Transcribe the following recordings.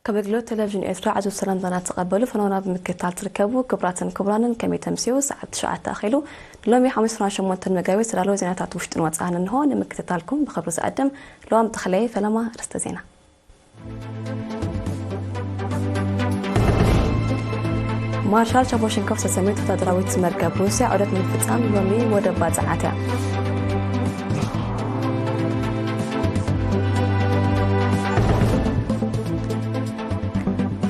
ካብ ኣገልግሎት ቴሌቪዥን ኤርትራ ኣዝዩ ሰላምታና ተቐበሉ። ፈነውና ብምክትታል ትርከቡ ክቡራትን ክቡራንን፣ ከመይ ተምስዩ? ሰዓት ትሽዓተ ኣኺሉ። ሎሚ ሓሙስ ዕስራን ሸሞንተን መጋቢት ዝተዳለወ ዜናታት ውሽጥን ወጻእን እንሆ። ንምክትታልኩም ብኽብሪ ዝኣድም ለዋም ተኽለየ። ፈለማ ኣርእስተ ዜና። ማርሻል ቻፖሽንኮቭ ዝተሰመየ ወተሃደራዊት መርከብ ሩስያ ዑደት ንምፍጻም ሎሚ ወደብ ባጽዓት እያ።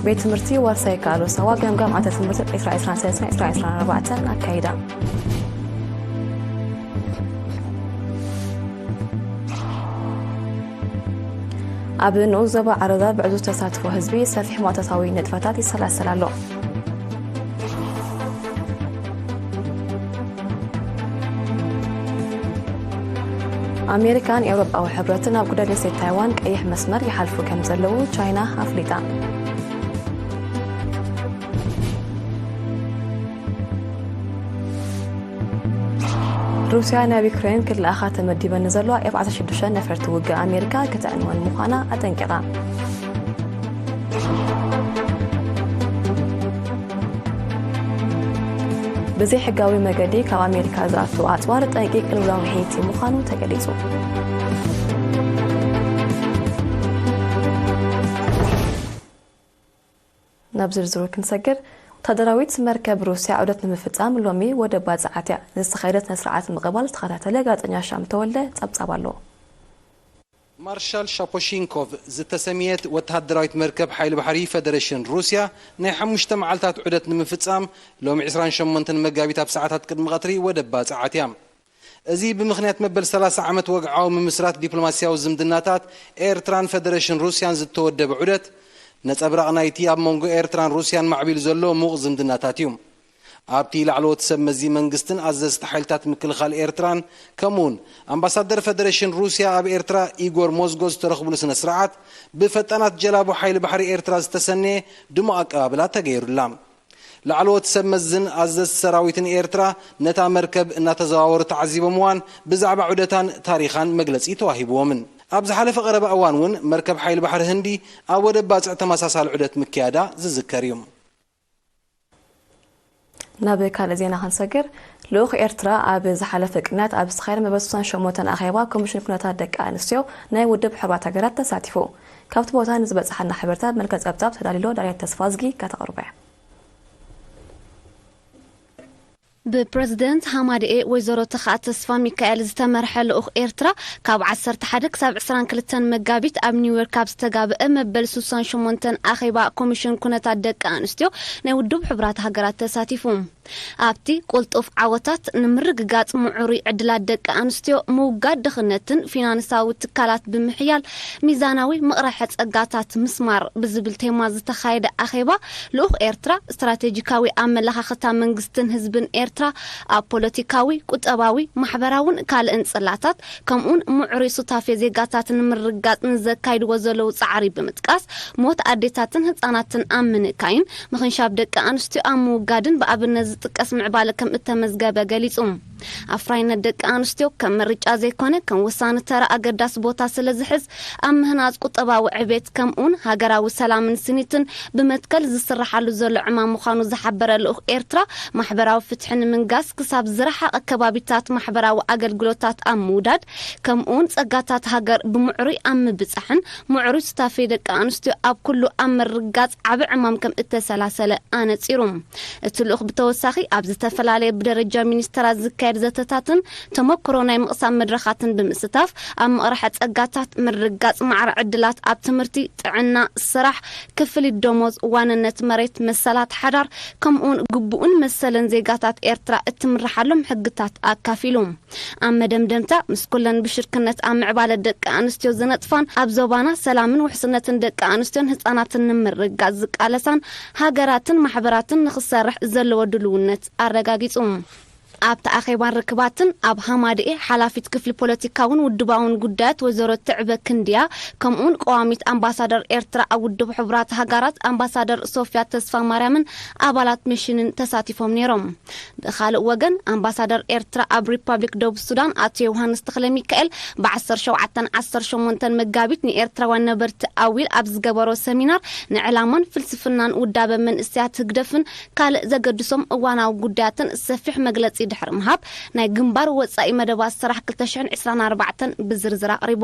ቤት ትምህርቲ ዋርሳይ ካሎሳዋ ገምጋም ዓመተ ትምህርቲ ዕስራ ዕስራን ሰለስተን ዕስራ ዕስራን ኣርባዕተን ኣካይዳ። ኣብ ንኡስ ዞባ ዓረዛ ብዕዙዝ ተሳትፎ ህዝቢ ሰፊሕ ማእቶታዊ ንጥፈታት ይሰላሰል ኣሎ። ኣሜሪካን ኤውሮጳዊ ሕብረትን ኣብ ጉዳይ ደሴት ታይዋን ቀይሕ መስመር ይሓልፉ ከም ዘለዉ ቻይና ኣፍሊጣ። ሩስያ ናብ ዩክሬን ክልኣኻ ተመዲበ ንዘለዋ ኤፍ ዓሰርተ ሽዱሽተ ነፈርቲ ውግእ ኣሜሪካ ከተዕንወን ምዃና ኣጠንቂቓ። ብዘይሕጋዊ መገዲ ካብ ኣሜሪካ ዝኣቱ ኣጽዋር ጠንቂ ቅልውላው ሄይቲ ምዃኑ ተገሊጹ። ናብ ዝርዝሩ ክንሰግር፣ ወታደራዊት መርከብ ሩስያ ዑደት ንምፍጻም ሎሚ ወደብ ባጽዓት እያ። ንዝተኻየደ ስነ ስርዓት ምቕባል ዝተኸታተለ ጋዜጠኛ ሻም ተወልደ ጸብጻብ ኣለዎ። ማርሻል ሻፖሺንኮቭ ዝተሰምየት ወተሃደራዊት መርከብ ሓይሊ ባሕሪ ፈደረሽን ሩስያ ናይ ሓሙሽተ መዓልታት ዑደት ንምፍጻም ሎሚ ዕስራን ሸሞንተን መጋቢት ኣብ ሰዓታት ቅድሚ ቀትሪ ወደብ ባጽዓት እያ። እዚ ብምኽንያት መበል ሰላሳ ዓመት ወግዓዊ ምምስራት ዲፕሎማስያዊ ዝምድናታት ኤርትራን ፈደረሽን ሩስያን ዝተወደበ ዑደት፣ ነጸብራቕ ናይቲ ኣብ መንጎ ኤርትራን ሩስያን ማዕቢሉ ዘሎ ምዉቕ ዝምድናታት እዩ። ኣብቲ ላዕለዎት ሰብ መዚ መንግስትን ኣዘዝቲ ሓይልታት ምክልኻል ኤርትራን፣ ከምኡውን ኣምባሳደር ፈደረሽን ሩስያ ኣብ ኤርትራ ኢጎር ሞዝጎ ዝተረኽብሉ ስነ ስርዓት፣ ብፈጣናት ጀላቡ ሓይሊ ባሕሪ ኤርትራ ዝተሰነየ ድሙቕ ኣቀባብላ ተገይሩላ። ላዕለዎት ሰብ መዝን ኣዘዝቲ ሰራዊትን ኤርትራ ነታ መርከብ እናተዘዋወሩ ተዓዚቦምዋን ብዛዕባ ዑደታን ታሪኻን መግለጺ ተዋሂብዎምን። ኣብ ዝሓለፈ ቀረባ እዋን እውን መርከብ ሓይሊ ባሕሪ ህንዲ ኣብ ወደብ ባጽዕ ተመሳሳሊ ዑደት ምክያዳ ዝዝከር እዩ። ናብ ካልእ ዜና ክንሰግር፣ ልኡኽ ኤርትራ ኣብ ዝሓለፈ ቅንያት ኣብ ዝተኻየደ መበል ስሳን ሸሞንተን ኣኼባ ኮሚሽን ኩነታት ደቂ ኣንስትዮ ናይ ውድብ ሕቡራት ሃገራት ተሳቲፉ። ካብቲ ቦታ ንዝበጽሓና ሓበሬታ መልክዕ ጸብጻብ ተዳሊሎ ዳንኤል ተስፋዝጊ ከተቕርቦ እያ። ብፕረዚደንት ሃማደኤ ወይዘሮ ተኽኣ ተስፋ ሚካኤል ዝተመርሐ ልኡኽ ኤርትራ ካብ ዓሰርተ ሓደ ክሳብ ዕስራን ክልተን መጋቢት ኣብ ኒውዮርክ ኣብ ዝተጋብአ መበል ስሳን ሸሞንተን ኣኼባ ኮሚሽን ኩነታት ደቂ ኣንስትዮ ናይ ውድብ ሕቡራት ሃገራት ተሳቲፉ። ኣብቲ ቅልጡፍ ዓወታት ንምርግጋጽ ምዕሩይ ዕድላት ደቂ ኣንስትዮ ምውጋድ ድኽነትን ፊናንሳዊ ትካላት ብምሕያል ሚዛናዊ ምቕራሐ ጸጋታት ምስማር ብዝብል ቴማ ዝተኻየደ ኣኼባ ልኡኽ ኤርትራ ስትራቴጂካዊ ኣመለኻኽታ መንግስትን ህዝብን ኤርትራ ኣብ ፖለቲካዊ፣ ቁጠባዊ፣ ማሕበራውን ካልእን ጽላታት ከምኡውን ምዕሩይ ሱታፌ ዜጋታት ንምርግጋጽ ንዘካይድዎ ዘለዉ ጻዕሪ ብምጥቃስ ሞት ኣዴታትን ህጻናትን ኣብ ምንካይን ምኽንሻብ ደቂ ኣንስትዮ ኣብ ምውጋድን ብኣብነት ዝጥቀስ ምዕባለ ከም እተመዝገበ ገሊጹ። ኣፍራይነት ደቂ ኣንስትዮ ከም ምርጫ ዘይኮነ ከም ወሳኒ ተራ ኣገዳሲ ቦታ ስለ ዝሕዝ ኣብ ምህናጽ ቁጠባዊ ዕቤት ከምኡውን ሃገራዊ ሰላምን ስኒትን ብመትከል ዝስራሓሉ ዘሎ ዕማም ምዃኑ ዝሓበረ ልኡኽ ኤርትራ ማሕበራዊ ፍትሒ ንምንጋስ ክሳብ ዝረሓቐ ከባቢታት ማሕበራዊ ኣገልግሎታት ኣብ ምውዳድ ከምኡውን ጸጋታት ሃገር ብምዕሩይ ኣብ ምብጻሕን ምዕሩይ ሱታፌ ደቂ ኣንስትዮ ኣብ ኩሉ ኣብ ምርጋጽ ዓቢ ዕማም ከም እተሰላሰለ ኣነጺሩ። እቲ ልኡኽ ብተወሳኺ ኣብ ዝተፈላለየ ብደረጃ ሚኒስተራት ዝካየድ ዘተታትን ተመክሮ ናይ ምቕሳም መድረኻትን ብምስታፍ ኣብ ምቕራሐ ጸጋታት፣ ምርጋጽ ማዕረ ዕድላት ኣብ ትምህርቲ፣ ጥዕና፣ ስራሕ፣ ክፍሊት ደሞዝ፣ ዋንነት መሬት፣ መሰላት ሓዳር ከምኡውን ግቡእን መሰልን ዜጋታት ኤርትራ እትምርሓሎም ሕግታት ኣካፊሉ። ኣብ መደምደምታ ምስ ኩለን ብሽርክነት ኣብ ምዕባለ ደቂ ኣንስትዮ ዝነጥፋን ኣብ ዞባና ሰላምን ውሕስነትን ደቂ ኣንስትዮን ህጻናትን ንምርግጋጽ ዝቃለሳን ሃገራትን ማሕበራትን ንኽሰርሕ ዘለዎ ድልውነት ኣረጋጊጹ። ኣብቲ ኣኼባን ርክባትን ኣብ ሃማደኤ ሓላፊት ክፍሊ ፖለቲካውን ውድባውን ጉዳያት ወይዘሮ ትዕበ ክንድያ፣ ከምኡውን ቀዋሚት ኣምባሳደር ኤርትራ ኣብ ውድብ ሕቡራት ሃገራት ኣምባሳደር ሶፊያ ተስፋ ማርያምን ኣባላት ሚሽንን ተሳቲፎም ነይሮም። ብኻልእ ወገን ኣምባሳደር ኤርትራ ኣብ ሪፓብሊክ ደቡብ ሱዳን ኣቶ ዮሃንስ ተኽለ ሚካኤል ብ17ን 18 መጋቢት ንኤርትራውያን ነበርቲ ኣዊል ኣብ ዝገበሮ ሰሚናር ንዕላማን ፍልስፍናን ውዳበ መንእሰያት ህግደፍን ካልእ ዘገድሶም እዋናዊ ጉዳያትን ሰፊሕ መግለጺ ድሕሪ ምሃብ፣ ናይ ግንባር ወጻኢ መደባት ስራሕ 2024 ብዝርዝር ኣቕሪቡ።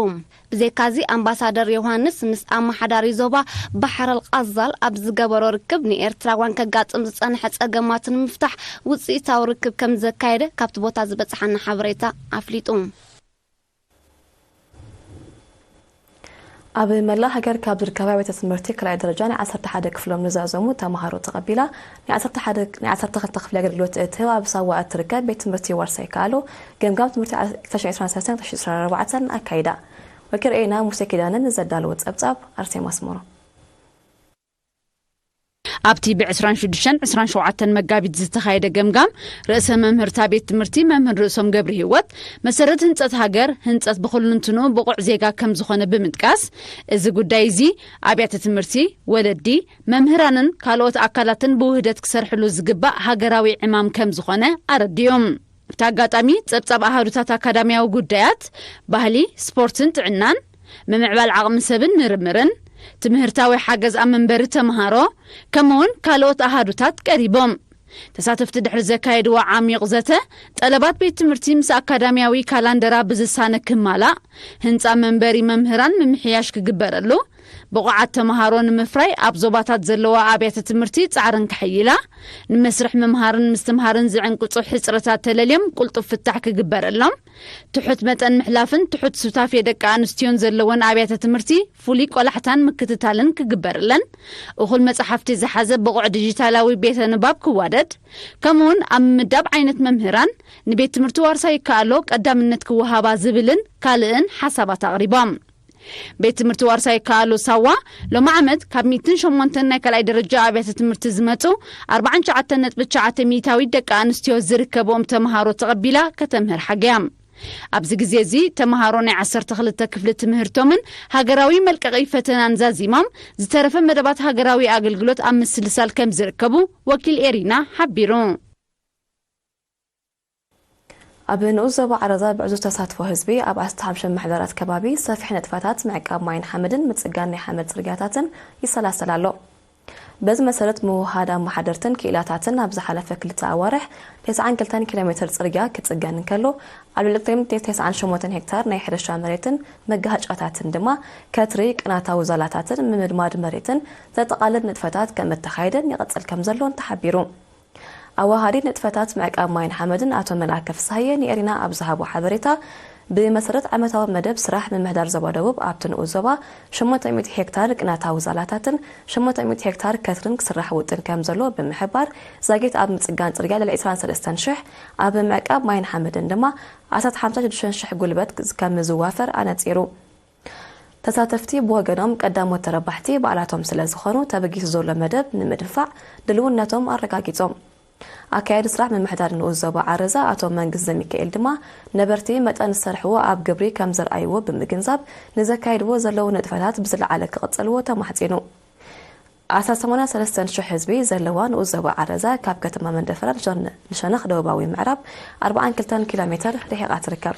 ብዘይካዚ ኣምባሳደር ዮሃንስ ምስ ኣመሓዳሪ ዞባ ባሕር ኣልቃዛል ኣብ ዝገበሮ ርክብ ንኤርትራውያን ከጋጥም ዝጸንሐ ጸገማት ንምፍታሕ ውጽኢታዊ ርክብ ከም ዘካየደ ካብቲ ቦታ ዝበጽሓና ሓበሬታ ኣፍሊጡ። ኣብ መላእ ሃገር ካብ ዝርከባ ኣብያተ ትምህርቲ ካልኣይ ደረጃ ናይ 11 ክፍሎም ንዘእዘሙ ተምሃሮ ተቐቢላ ናይ 12 ክፍሊ ኣገልግሎት እትህብ ኣብ ሳዋ እትርከብ ቤት ትምህርቲ ዋርሳይ ከኣሎ ገምጋም ትምህርቲ 2023-2024 ኣካይዳ። ወኪል ኤና ሙሴ ኪዳነ ንዘዳለዎ ጸብጻብ ኣርሴማ ኣስመሮም። ኣብቲ ብ26ን 27ን መጋቢት ዝተኻየደ ገምጋም፣ ርእሰ መምህርታ ቤት ትምህርቲ መምህር ርእሶም ገብረ ህይወት፣ መሰረት ህንጸት ሃገር፣ ህንጸት ብኹልንትንኡ ብቑዕ ዜጋ ከም ዝኾነ ብምጥቃስ፣ እዚ ጉዳይ እዚ ኣብያተ ትምህርቲ፣ ወለዲ፣ መምህራንን ካልኦት ኣካላትን ብውህደት ክሰርሕሉ ዝግባእ ሃገራዊ ዕማም ከም ዝኾነ ኣረዲኦም። ኣብቲ ኣጋጣሚ፣ ጸብጻብ ኣሃዱታት ኣካዳሚያዊ ጉዳያት፣ ባህሊ፣ ስፖርትን ጥዕናን፣ ምምዕባል ዓቕሚ ሰብን ምርምርን፣ ትምህርታዊ ሓገዝ ኣብ መንበሪ ተምሃሮ፣ ከምኡውን ካልኦት ኣሃዱታት ቀሪቦም። ተሳተፍቲ ድሕሪ ዘካየድዎ ዓሚቕ ዘተ፣ ጠለባት ቤት ትምህርቲ ምስ ኣካዳሚያዊ ካላንደራ ብዝሳነ ክማላእ፣ ህንጻ መንበሪ መምህራን ምምሕያሽ ክግበረሉ፣ ብቑዓት ተምሃሮ ንምፍራይ ኣብ ዞባታት ዘለዋ ኣብያተ ትምህርቲ ጻዕርን ክሕይላ፣ ንመስርሕ ምምሃርን ምስትምሃርን ዝዕንቅጹ ሕጽረታት ተለልዮም ቅልጡፍ ፍታሕ ክግበረሎም፣ ትሑት መጠን ምሕላፍን ትሑት ሱታፌ ደቂ ኣንስትዮን ዘለወን ኣብያተ ትምህርቲ ፍሉይ ቆላሕታን ምክትታልን ክግበረለን፣ እኹል መጻሕፍቲ ዝሓዘ ብቑዕ ዲጂታላዊ ቤተ ንባብ ክዋደድ፣ ከምኡውን ኣብ ምምዳብ ዓይነት መምህራን ንቤት ትምህርቲ ዋርሳይ ይከኣሎ ቀዳምነት ክወሃባ ዝብልን ካልእን ሓሳባት ኣቕሪቦም። ቤት ትምህርቲ ዋርሳይ ይከኣሎ ሳዋ ሎሚ ዓመት ካብ 108 ናይ ካልኣይ ደረጃ ኣብያተ ትምህርቲ ዝመጹ 49.9 ሚእታዊት ደቂ ኣንስትዮ ዝርከብኦም ተምሃሮ ተቐቢላ ከተምህር ሓገያ። ኣብዚ ግዜ እዚ ተምሃሮ ናይ 12 ክፍሊ ትምህርቶምን ሃገራዊ መልቀቒ ፈተናን ዛዚሞም፣ ዝተረፈ መደባት ሃገራዊ ኣገልግሎት ኣብ ምስልሳል ከም ዝርከቡ ወኪል ኤሪና ሓቢሩ። ኣብ ንኡስ ዞባ ዓረዛ ብዕዙዝ ተሳትፎ ህዝቢ ኣብ 15 ምሕደራት ከባቢ ሰፊሕ ንጥፈታት ምዕቃብ ማይን ሓመድን ምጽጋን ናይ ሓመድ ጽርግያታትን ይሰላሰል ኣሎ። በዚ መሰረት ምውሃድ ኣመሓደርትን ክኢላታትን ኣብ ዝሓለፈ ክልተ ኣዋርሕ 92 ኪሎ ሜትር ጽርግያ ክጽገን እንከሎ፣ ኣብ ልዕሊ 98 ሄክታር ናይ ሕርሻ መሬትን መጋሃጫታትን ድማ ከትሪ፣ ቅናታዊ ዛላታትን ምምድማድ መሬትን ዘጠቓልል ንጥፈታት ከም እተኻየደን ይቕጽል ከም ዘሎን ተሓቢሩ። ኣዋሃዲ ንጥፈታት ምዕቃብ ማይን ሓመድን ኣቶ መልኣከ ፍስሃየ ንኤሪና ኣብ ዝሃቦ ሓበሬታ፣ ብመሰረት ዓመታዊ መደብ ስራሕ ምምሕዳር ዞባ ደቡብ ኣብቲ ንኡስ ዞባ 800 ሄክታር ቅናታዊ ዛላታትን 800 ሄክታር ከትርን ክስራሕ ውጥን ከም ዘሎ ብምሕባር፣ ዛጊት ኣብ ምጽጋን ጽርግያ ልዕሊ 23 ሽሕ፣ ኣብ ምዕቃብ ማይን ሓመድን ድማ ኣስታት 56 ሽሕ ጉልበት ከም ዝዋፈር ኣነጺሩ። ተሳተፍቲ ብወገኖም ቀዳሞት ተረባሕቲ ባዕላቶም ስለ ዝኾኑ፣ ተበጊሱ ዘሎ መደብ ንምድንፋዕ ድልውነቶም ኣረጋጊጾም። ኣካያዲ ስራሕ ምምሕዳር ንኡስ ዞባ ዓረዛ ኣቶ መንግስት ዘሚካኤል ድማ፣ ነበርቲ መጠን ዝሰርሕዎ ኣብ ግብሪ ከም ዘርኣይዎ ብምግንዛብ፣ ንዘካይድዎ ዘለዉ ንጥፈታት ብዝለዓለ ክቕጽልዎ ተማሕጺኑ። ኣስታት 83 ሽሕ ህዝቢ ዘለዋ ንኡስ ዞባ ዓረዛ፣ ካብ ከተማ መንደፈራ ንሸን-፣ ንሸነኽ ደቡባዊ ምዕራብ 42 ኪሎ ሜትር ርሒቓ ትርከብ።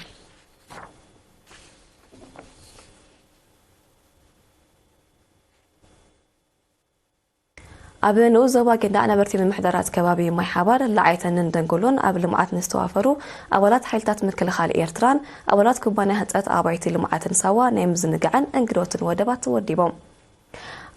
ኣብ ንኡስ ዞባ ጊንዳዕ ነበርቲ ምምሕዳራት ከባቢ ማይ ሓባር፣ ላዓይተንን ደንጎሎን ኣብ ልምዓት ንዝተዋፈሩ ኣባላት ሓይልታት ምክልኻል ኤርትራን ኣባላት ኩባንያ ህንፀት ኣባይቲ ልምዓትን ሳዋ ናይ ምዝንጋዕን እንግዶትን ወደባት ተወዲቦም።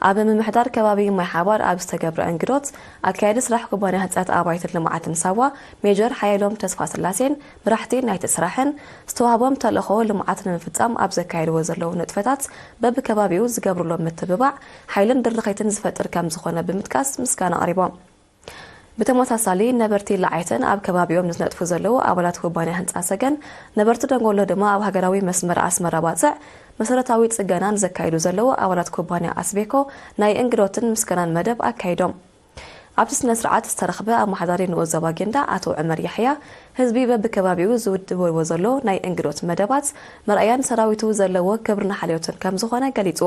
ኣብ ምምሕዳር ከባቢ ማይ ሓባር ኣብ ዝተገብረ እንግዶት፣ ኣካያዲ ስራሕ ኩባንያ ህንፀት ኣባይትን ልምዓትን ሳዋ ሜጀር ሓየሎም ተስፋስላሴን፣ መራሕቲ ናይቲ ስራሕን ዝተዋህቦም ተልእኾ ልምዓት ንምፍጻም ኣብ ዘካየድዎ ዘለዉ ንጥፈታት በብከባቢኡ ዝገብርሎም ምትብባዕ ሓይልን ድርኸይትን ዝፈጥር ከም ዝኾነ ብምጥቃስ ምስጋና ኣቕሪቦም። ብተመሳሳሊ ነበርቲ ላዓይተን ኣብ ከባቢኦም ዝነጥፉ ዘለዉ ኣባላት ኩባንያ ህንፃ ሰገን፣ ነበርቲ ደንጎሎ ድማ ኣብ ሃገራዊ መስመር ኣስመራ ባፅዕ መሰረታዊ ፅገናን ዘካይዱ ዘለዉ ኣባላት ኩባንያ ኣስቤኮ ናይ እንግዶትን ምስጋናን መደብ ኣካይዶም። ኣብቲ ስነ ስርዓት ዝተረኽበ ኣመሓዳሪ ንኡስ ዞባ ጊንዳዕ ኣቶ ዑመር ያሕያ፣ ህዝቢ በብከባቢኡ ዝውድብዎ ዘሎ ናይ እንግዶት መደባት መርኣያን ሰራዊቱ ዘለዎ ክብርን ሓልዮትን ከም ዝኾነ ገሊጹ።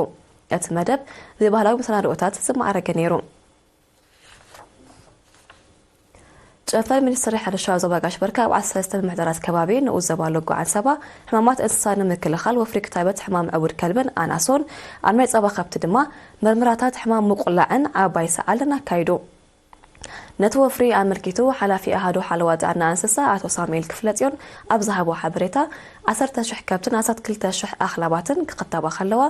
እቲ መደብ ብባህላዊ መሰናድኦታት ዝማዕረገ ነይሩ። ጨንፈር ሚኒስትሪ ሕርሻ ዞባ ጋሽ በርካ ኣብ ዓሰርተ ሰለስተ ምምሕዳራት ከባቢ ንኡስ ዞባ ሎጎ ዓንሰባ ሕማማት እንስሳ ንምክልኻል ወፍሪ ክታበት ሕማም ዕቡድ ከልብን ኣናሶን ኣብ ናይ ጸባ ከብቲ ድማ መርምራታት ሕማም ምቁላዕን ዓባይ ሰዓልን ኣካይዱ። ነቲ ወፍሪ ኣመልኪቱ ሓላፊ ኣሃዱ ሓለዋ ጥዕና እንስሳ ኣቶ ሳሙኤል ክፍለጽዮን ኣብ ዝሃቦ ሓበሬታ፣ ዓሰርተ ሽሕ ከብትን ኣስታት ክልተ ሽሕ ኣኽላባትን ክኽተባ ከለዋ፣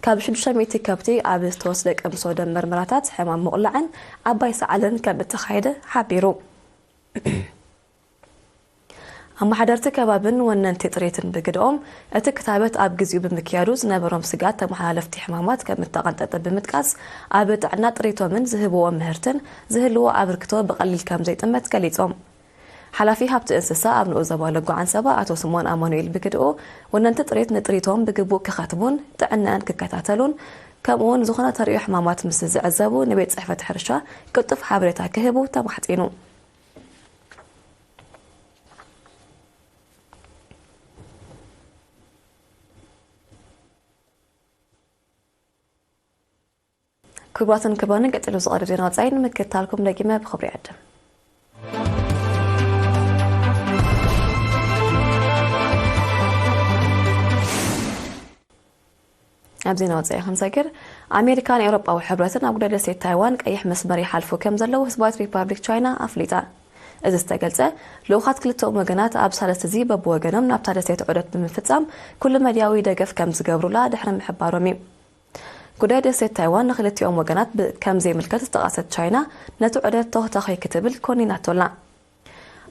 ካብ ሽዱሽተ ሚእቲ ከብቲ ኣብ ዝተወስደ ቅምሶ ደም መርመራታት ሕማም ምቑላዕን ዓባይ ሰዓልን ከም እተኻየደ ሓቢሩ። ኣመሓደርቲ ከባብን ወነንቲ ጥሪትን ብግድኦም፣ እቲ ክታበት ኣብ ግዜኡ ብምክያዱ ዝነበሮም ስግኣት ተመሓላለፍቲ ሕማማት ከም እተቐንጠጠ ብምጥቃስ፣ ኣብ ጥዕና ጥሪቶምን ዝህብዎ ምህርትን ዝህልዎ ኣበርክቶ ብቐሊል ከም ዘይጥመት ገሊጾም። ሓላፊ ሃብቲ እንስሳ ኣብ ንኡስ ዞባ ሎጎ ዓንሰባ ኣቶ ስምኦን ኣማኑኤል ብግድኡ፣ ወነንቲ ጥሪት ንጥሪቶም ብግቡእ ክኸትቡን ጥዕነአን ክከታተሉን፣ ከምኡ'ውን ዝኾነ ተርእዮ ሕማማት ምስ ዝዕዘቡ ንቤት ጽሕፈት ሕርሻ ቅልጡፍ ሓበሬታ ክህቡ ተማሕጺኑ። ክቡራትን ክቡራንን፣ ቀጺሉ ዝቐርብ ዜና ወጻኢ ንምክትታልኩም ደጊመ ብኽብሪ ይዕድም። ኣብ ዜና ወጻኢ ክንሰግር፣ ኣሜሪካን ኤውሮጳዊ ሕብረትን ኣብ ጉዳይ ደሴት ታይዋን ቀይሕ መስመር ይሓልፉ ከም ዘለዉ ህዝባዊት ሪፓብሊክ ቻይና ኣፍሊጣ። እዚ ዝተገልጸ፣ ልኡኻት ክልተኦም ወገናት ኣብ ሳልስቲ እዚ በብወገኖም ናብታ ደሴት ዑደት ብምፍጻም ኩሉ መድያዊ ደገፍ ከም ዝገብሩላ ድሕሪ ምሕባሮም እዩ። ጉዳይ ደሴት ታይዋን ንክልቲኦም ወገናት ብ-፣ ከም ዘይምልከት ዝጠቐሰት ቻይና፣ ነቲ ዑደት ተኹተኺ ክትብል ኮኒናቶላ።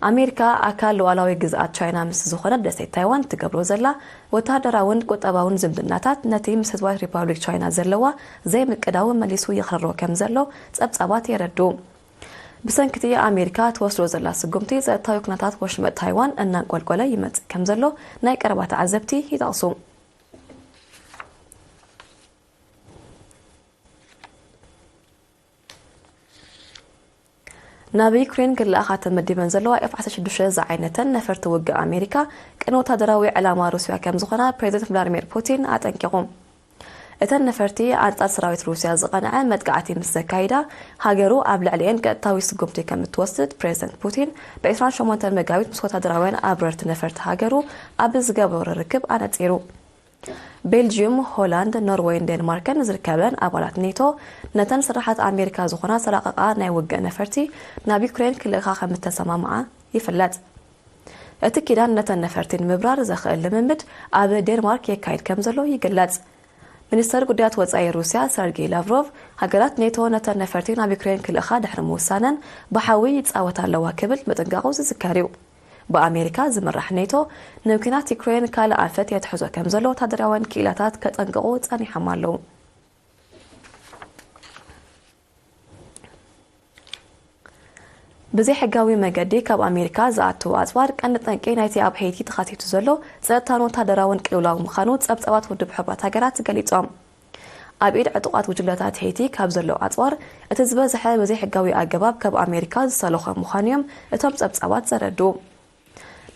ኣሜሪካ ኣካል ሉዓላዊ ግዝኣት ቻይና ምስ ዝኾነት ደሴት ታይዋን ትገብሮ ዘላ ወተሃደራውን ቁጠባውን ዝምድናታት፣ ነቲ ምስ ህዝባዊት ሪፓብሊክ ቻይና ዘለዋ ዘይምቅዳው መሊሱ የኽርሮ ከም ዘሎ ጸብጻባት የረድኡ። ብሰንኪ እቲ ኣሜሪካ ትወስዶ ዘላ ስጉምቲ፣ ጸጥታዊ ኩነታት ወሽመጥ ታይዋን እናንቆልቆለ ይመጽእ ከም ዘሎ ናይ ቀረባ ተዓዘብቲ ይጠቕሱ። ናብ ዩክሬን ክለኣኻ ተመዲበን ዘለዋ ኤፍ ዓሰርተ ሽዱሽተ ዝዓይነተን ነፈርቲ ውግእ ኣሜሪካ፣ ቅን ወታደራዊ ዕላማ ሩስያ ከም ዝኾና ፕሬዚደንት ቭላድሚር ፑቲን ኣጠንቂቑ። እተን ነፈርቲ፣ ኣንጻር ሰራዊት ሩስያ ዝቐንዐ መጥቃዕቲ ምስ ዘካይዳ፣ ሃገሩ ኣብ ልዕሊኤን ቀጥታዊ ስጉምቲ ከም እትወስድ ፕሬዚደንት ፑቲን ብ ዕስራን ሸሞንተን መጋቢት ምስ ወታደራውያን ኣብረርቲ ነፈርቲ ሃገሩ ኣብ ዝገበሮ ርክብ ኣነጺሩ። ቤልጅዩም፣ ሆላንድ፣ ኖርወይን ዴንማርክን ዝርከበን ኣባላት ኔቶ፣ ነተን ስራሓት ኣሜሪካ ዝኾና ዝተራቐቓ ናይ ውግእ ነፈርቲ ናብ ዩክሬን ክልእኻ ከም እተሰማምዓ ይፍለጥ። እቲ ኪዳን ነተን ነፈርቲ ንምብራር ዘኽእል ልምምድ ኣብ ዴንማርክ የካይድ ከም ዘሎ ይግለጽ። ሚኒስተር ጉዳያት ወጻኢ ሩስያ ሰርጌይ ላቭሮቭ፣ ሃገራት ኔቶ ነተን ነፈርቲ ናብ ዩክሬን ክልእኻ ድሕሪ ምውሳነን፣ ብሓዊ ይጻወታ ኣለዋ ክብል ምጥንቃቑ ዝዝከር እዩ። ብኣሜሪካ ዝምራሕ ኔቶ፣ ንኲናት ዩክሬን ካልእ ኣንፈት የትሕዞ ከም ዘሎ ወታደራውያን ክኢላታት ከጠንቅቑ ጸኒሖም ኣለዉ። ብዘይሕጋዊ መገዲ ካብ ኣሜሪካ ዝኣትዉ ኣጽዋር ቀንዲ ጠንቂ ናይቲ ኣብ ሄይቲ ተኻቲቱ ዘሎ ጸጥታን ወታደራውን ቅልውላው ምዃኑ ጸብጻባት ውድብ ሕቡራት ሃገራት ገሊጾም። ኣብ ኢድ ዕጡቓት ጉጅለታት ሄይቲ ካብ ዘለዉ ኣጽዋር እቲ ዝበዝሐ ብዘይሕጋዊ ኣገባብ ካብ ኣሜሪካ ዝተለኾ ምዃኑ እዮም እቶም ጸብጻባት ዘረድኡ።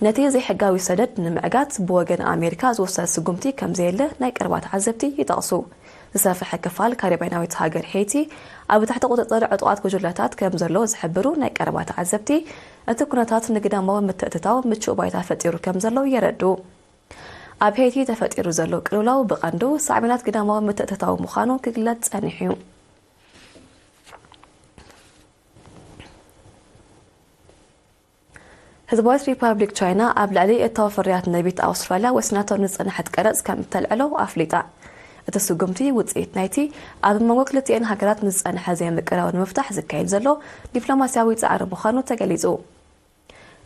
ነቲ ዘይሕጋዊ ሰደድ ንምዕጋት ብወገን ኣሜሪካ ዝውሰድ ስጉምቲ ከም ዘየለ ናይ ቀረባ ተዓዘብቲ ይጠቕሱ። ዝሰፍሐ ክፋል ካሪባይናዊት ሃገር ሄይቲ ኣብ ትሕቲ ቁጽጽር ዕጡቓት ጉጅለታት ከም ዘሎ ዝሕብሩ ናይ ቀረባ ተዓዘብቲ፣ እቲ ኩነታት ንግዳማዊ ምትእትታው ምቹእ ባይታ ፈጢሩ ከም ዘሎ የረድኡ። ኣብ ሄይቲ ተፈጢሩ ዘሎ ቅልውላው ብቐንዱ ሳዕቤናት ግዳማዊ ምትእትታው ምዃኑ ክግለጽ ጸኒሑ እዩ። ህዝባዊት ሪፓብሊክ ቻይና ኣብ ልዕሊ እታወ ፍርያት ነቢት ኣውስትራልያ ወሲናቶ ንዝጸንሐት ቀረጽ ከም እተልዕሎ ኣፍሊጣ። እቲ ስጉምቲ ውጽኢት ናይቲ ኣብ መንጎ ክልቲኤን ሃገራት ንዝጸንሐ ዘይምቅራው ንምፍታሕ ዝካየድ ዘሎ ዲፕሎማስያዊ ጻዕሪ ምዃኑ ተገሊጹ።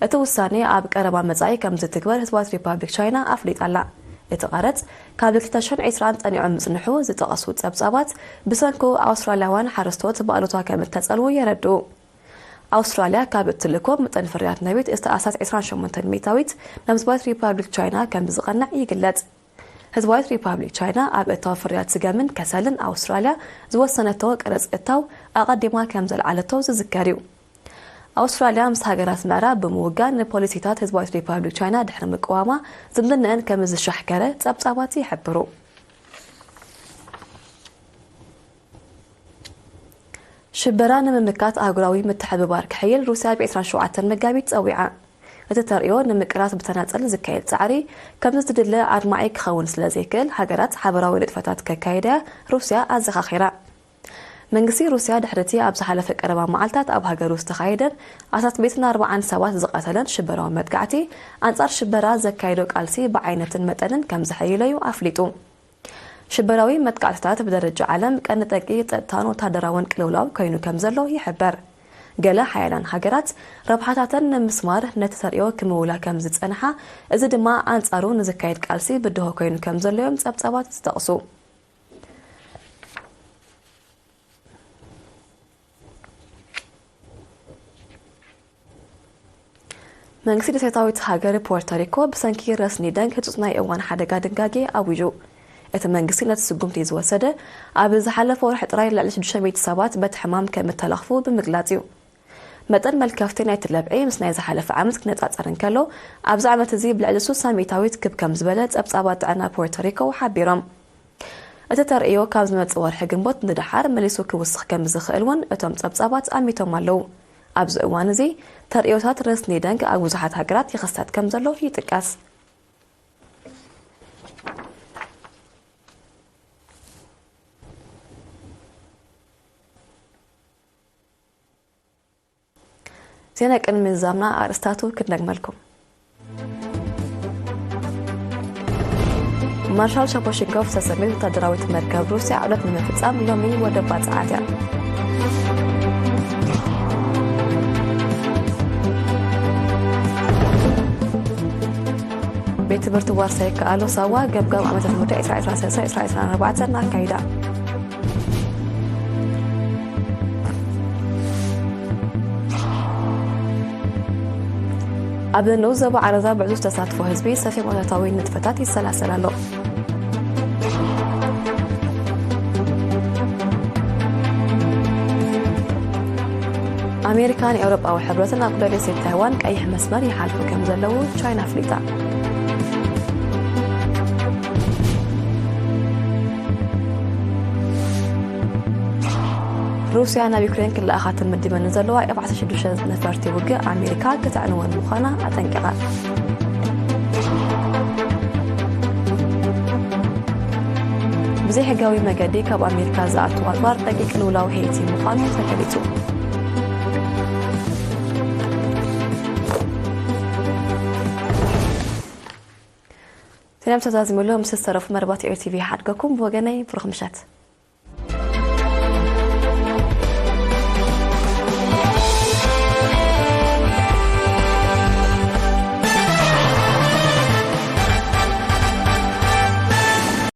እቲ ውሳኔ ኣብ ቀረባ መጻኢ ከም ዝትግበር ህዝባዊት ሪፓብሊክ ቻይና ኣፍሊጣ ኣላ። እቲ ቀረጽ ካብ ክልተ ሽሕን ዕስራን ጸኒዑ ምጽንሑ ዝጠቐሱ ጸብጻባት፣ ብሰንኩ ኣውስትራልያውያን ሓረስቶት ብኣሉታ ከም እተጸልዉ የረድኡ። ኣውስትራልያ ካብ እትልእኮ መጠን ፍርያት ነቢት እስተ ኣስታት ዕስራን ሸሞንተን ሚእታዊት ናብ ህዝባዊት ሪፓብሊክ ቻይና ከም ዝቐንዕ ይግለጽ። ህዝባዊት ሪፓብሊክ ቻይና ኣብ እታው ፍርያት ስገምን ከሰልን ኣውስትራልያ ዝወሰነቶ ቀረጽ እታው ኣቐዲማ ከም ዘልዓለቶ ዝዝከር እዩ። ኣውስትራልያ ምስ ሃገራት ምዕራብ ብምውጋን ንፖሊሲታት ህዝባዊት ሪፓብሊክ ቻይና ድሕሪ ምቅዋማ ዝምድነአን ከም ዝሻሕከረ ጸብጻባት ይሕብሩ። ሽበራ ንምምካት ኣህጉራዊ ምትሕብባር ክሕይል ሩስያ ብ ዕስራን ሸውዓተን መጋቢት ጸዊዓ። እቲ ተርእዮ ንምቅራጽ ብተናጸል ዝካየድ ጻዕሪ ከምዚ ዝድለ ኣድማዒ ክኸውን ስለ ዘይክእል ሃገራት ሓበራዊ ንጥፈታት ከካይዳ ሩስያ ኣዘኻኺራ። መንግስቲ ሩስያ ድሕሪቲ ኣብ ዝሓለፈ ቀረባ መዓልታት ኣብ ሃገሩ ዝተኻየደን ኣስታት ሚእትን ኣርባዓን ሰባት ዝቐተለን ሽበራዊ መጥቃዕቲ ኣንጻር ሽበራ ዘካየዶ ቃልሲ ብዓይነትን መጠንን ከም ዘሐይሎ እዩ ኣፍሊጡ። ሽበራዊ መጥቃዕትታት ብደረጃ ዓለም ቀንዲ ጠንቂ ጸጥታን ወታደራውን ቅልውላው ኮይኑ ከም ዘሎ ይሕበር። ገለ ሓያላን ሃገራት ረብሓታተን ንምስማር ነቲ ተርእዮ ክምውላ ከም ዝጸንሓ፣ እዚ ድማ ኣንጻሩ ንዝካየድ ቃልሲ ብድሆ ኮይኑ ከም ዘሎ እዮም ጸብጻባት ዝጠቕሱ። መንግስቲ ደሴታዊት ሃገር ፖርቶሪኮ ብሰንኪ ረስኒ ደንግ ህጹጽ ናይ እዋን ሓደጋ ድንጋጌ ኣዊጁ። እቲ መንግስቲ ነቲ ስጉምቲ ዝወሰደ ኣብ ዝሓለፈ ወርሒ ጥራይ ልዕሊ ሽዱሽተ ሚእቲ ሰባት በቲ ሕማም ከም እተለኽፉ ብምግላጽ እዩ። መጠን መልከፍቲ ናይቲ ለብዒ ምስ ናይ ዝሓለፈ ዓመት ክነጻጸር እንከሎ፣ ኣብዚ ዓመት እዚ ብልዕሊ ስሳ ሚእታዊት ክብ ከም ዝበለ ጸብጻባት ጥዕና ፖርቶሪኮ ሓቢሮም። እቲ ተርእዮ ካብ ዝመጽእ ወርሒ ግንቦት ንደሓር መሊሱ ክውስኽ ከም ዝኽእል እውን እቶም ጸብጻባት ኣሚቶም ኣለዉ። ኣብዚ እዋን እዚ ተርእዮታት ረስኒ ደንግ ኣብ ብዙሓት ሃገራት ይኽሰት ከም ዘሎ ይጥቀስ። ዜና ቅድሚ ምዝዛምና ኣርእስታቱ ክድነግመልኩም። ማርሻል ሻፖሺንኮቭ ዝተሰመየት ወታደራዊት መርከብ ሩስያ ዑደት ንምፍጻም ሎሚ ወደብ ባጽዓ ኣትያ። ቤት ትምህርቲ ዋርሳይ ከኣሎ ሳዋ ገምጋም ዓመተ ትምህርቲ ዕስራ ዕስራ ሰለስተ ዕስራ ዕስራ ኣርባዕተ ኣካይዳ። ኣብ ንኡስ ዞባ ዓረዛ ብዕዙዝ ተሳትፎ ህዝቢ ሰፊሕ ወታደራዊ ንጥፈታት ይሰላሰል ኣሎ። ኣሜሪካን ኤውሮጳዊ ሕብረትን ኣብ ጉዳይ ደሴት ታይዋን ቀይሕ መስመር ይሓልፉ ከም ዘለዉ ቻይና ኣፍሊጣ። ሩስያ ናብ ዩክሬን ክለኣኻ ተመዲበን ዘለዋ ኤፍ ዓሰርተ ሽዱሽተ ነፈርቲ ውግእ ኣሜሪካ ክተዕንወን ምዃና ኣጠንቂቓ። ብዘይሕጋዊ መገዲ ካብ ኣሜሪካ ዝኣቱ ኣጽዋር ጠንቂ ቅልውላው ሄይቲ ምዃኑ ተገሊጹ። ዜና ተዛዚሙሉ ምስ ዝተረፉ መርባት ኤር ቲቪ ሓድገኩም ብወገነይ ብሩኽ ምሸት።